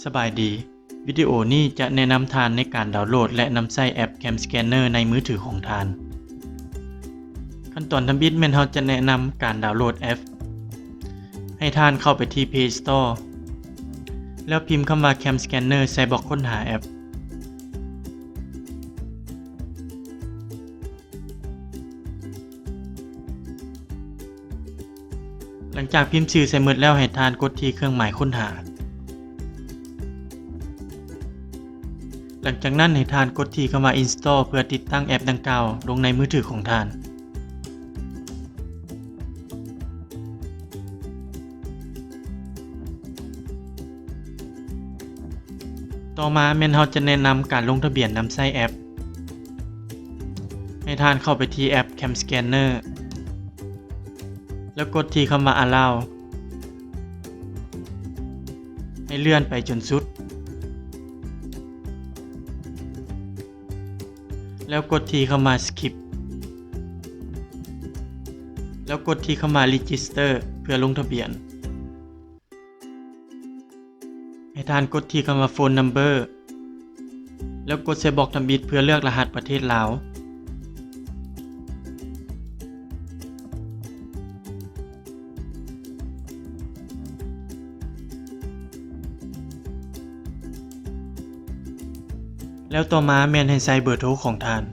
ສະບາຍດີ, ວິດີໂອນີ້ຈະແນະນຳທ່ານໃນການດາວໂຫຼດ ແລະ ນຳໃຊ້ແອັບ Cam Scanner ໃນມືຖືຂອງທ່ານ. ຂັ້ນຕອນທຳອິດແມ່ນເຮົາຈະແນະນຳການດາວໂຫຼດແອັບ. ໃຫ້ທ່ານເຂົ້າໄປທີ່ Play Store ແລ້ວພິມຄຳວ່າ Cam Scanner ໃສ່ບລັອກຄົ້ນຫາແອັບ. ຫຼັງຈາກພິມຊື່ໃສ່ໝົດແລ້ວ ໃຫ້ທ່ານກົດທີ່ເຄື່ອງໝາຍຄົ້ນຫາ. ຫຼັງຈາກນັ້ນໃຫ້ທ່ານກົດທີ່ຄຳວ່າ Install ເພື່ອຕິດຕັ້ງແອັບດັ່ງກ່າວລົງໃນມືຖືຂອງທ່ານ. ຕໍ່ມາແມ່ນເຮົາຈະແນະນຳການລົງທະບຽນນຳໃຊ້ແອັບ. ໃຫ້ທ່ານເຂົ້າໄປທີ່ແອັບ Cam Scanner ແລ້ວກົດທີ່ຄຳວ່າ Allow ໃຫ້ເລື່ອນໄປຈົນສຸດ ແລ້ວກົດທີ່ຄຳວ່າ Skip ແລ້ວກົດທີ່ຄຳວ່າ Register ເພື່ອລົງທະບຽນ. ໃຫ້ທ່ານກົດທີ່ຄຳວ່າ Phone Number ແລ້ວກົດໃສ່ບລັອກທຳອິດເພື່ອເລືອກລະຫັດປະເທດລາວ. ແລ້ວຕໍ່ມາແມ່ນໃຫ້ໃສ່ເບີໂທຂອງທ່ານ.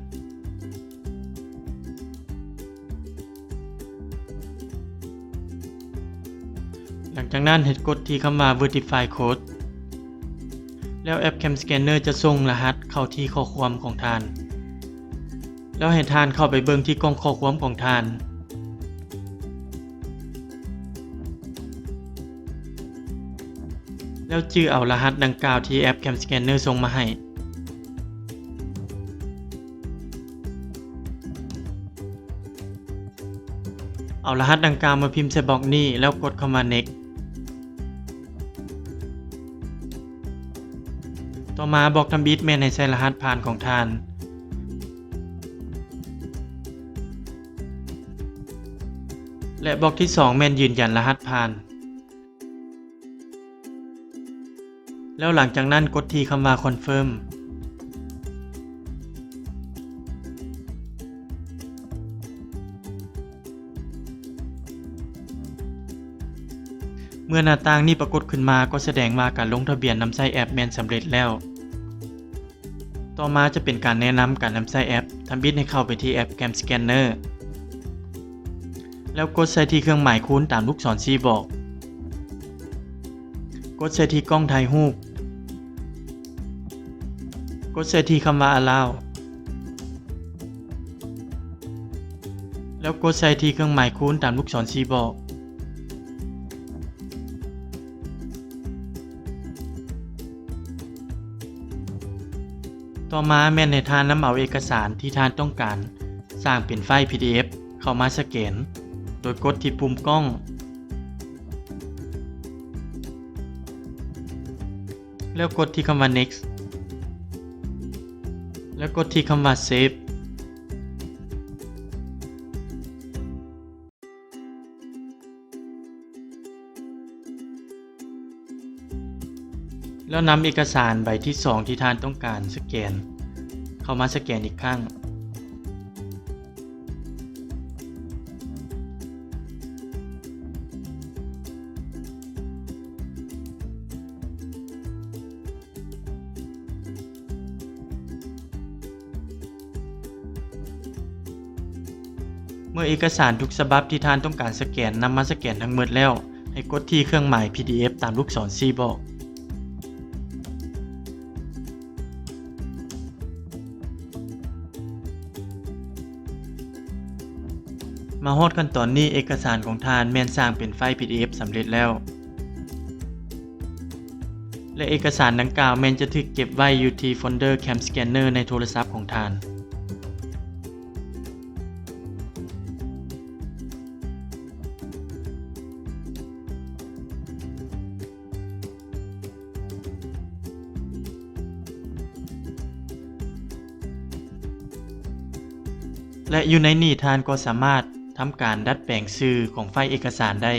ຫຼັງຈາກນັ້ນໃຫ້ກົດທີ່ຄຳວ່າ Verify Code ແລ້ວແອັບ Cam Scanner ຈະສົ່ງລະຫັດເຂົ້າທີ່ຂໍ້ຄວາມຂອງທ່ານ. ແລ້ວໃຫ້ທ່ານເຂົ້າໄປເບິ່ງທີ່ກ່ອງຂໍ້ຄວາມຂອງທ່ານ ແລ້ວຈື່ເອົາລະຫັດດັ່ງກ່າວທີ່ແອັບ Cam Scanner ສົ່ງມາໃຫ້. ເອົາລະຫັດດັ່ງກ່າວມາພິມໃສ່ບລັອກນີ້ ແລ້ວກົດຄຳວ່າ Next. ຕໍ່ມາບລັອກທຳອິດແມ່ນໃຫ້ໃສ່ລະຫັດຜ່ານຂອງທ່ານ ແລະ ບລັອກທີສອງແມ່ນຢືນຢັນລະຫັດຜ່ານ ແລ້ວຫຼັງຈາກນັ້ນກົດທີ່ຄຳວ່າ Confirm. ເມື່ອໜ້າຕ່າງນີ້ປາກົດຂຶ້ນມາ ກໍສະແດງວ່າການລົງທະບຽນນຳໃຊ້ແອັບແມ່ນສຳເລັດແລ້ວ. ຕໍ່ມາຈະເປັນການແນະນຳການນຳໃຊ້ແອັບ. ທຳອິດໃຫ້ເຂົ້າໄປທີ່ແອັບ Cam Scanner ແລ້ວກົດໃສ່ທີ່ເຄື່ອງໝາຍຄູນຕາມລູກສອນຊີ້ບອກ. ກົດໃສ່ທີ່ກ້ອງຖ່າຍຮູບ. ກົດໃສ່ທີ່ຄຳວ່າ Allow ແລ້ວກົດໃສ່ທີ່ເຄື່ອງໝາຍຄູນຕາມລູກສອນຊີ້ບອກ. ຕໍ່ມາແມ່ນໃຫ້ທ່ານນຳເອົາເອກະສານທີ່ທ່ານຕ້ອງການສ້າງເປັນໄຟລ໌ PDF ເຂົ້າມາສະແກນ ໂດຍກົດທີ່ປຸ່ມກ້ອງ ແລ້ວກົດທີ່ຄຳວ່າ Next ແລ້ວກົດທີ່ຄຳວ່າ Save ແລ້ວນຳເອກະສານໃບທີສອງທີ່ທ່ານຕ້ອງການສະແກນ ເຂົ້າມາສະແກນອີກຄັ້ງ. ເມື່ອເອກະສານທຸກສະບັບທີ່ທ່ານຕ້ອງການສະແກນນຳມາສະແກນທັງໝົດແລ້ວ, ໃຫ້ກົດທີ່ເຄື່ອງໝາຍ PDF ຕາມລູກສອນຊີ້ບອກ. ມາຮອດຂັ້ນຕອນນີ້, ເອກະສານຂອງທ່ານແມ່ນສ້າງເປັນໄຟລ໌ PDF ສຳເລັດແລ້ວ ແລະ ເອກະສານດັ່ງກ່າວແມ່ນຈະຖືກເກັບໄວ້ຢູ່ທີ່ໂຟນເດີ Cam Scanner ໃນໂທລະສັບຂອງທ່ານ. ແລະ ຢູ່ໃນນີ້ທ່ານກໍສາມາດທຳການດັດແປງຊື່ຂອງໄຟລ໌ເອກະສານໄດ້.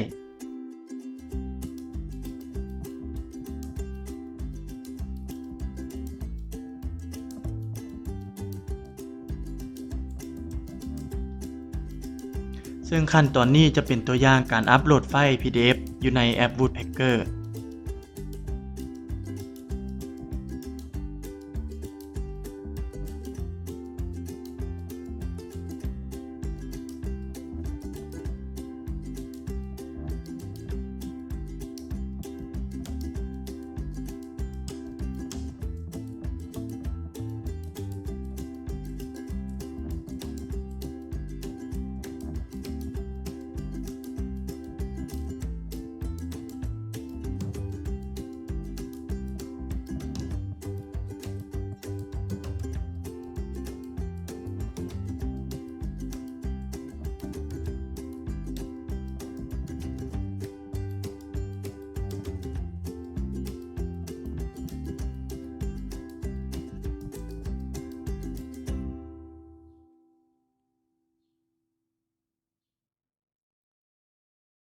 ຊຶ່ງຂັ້ນຕອນນີ້ຈະເປັນຕົວຢ່າງການອັບໂຫຼດໄຟລ໌ PDF ຢູ່ໃນແອັບ Woodpecker.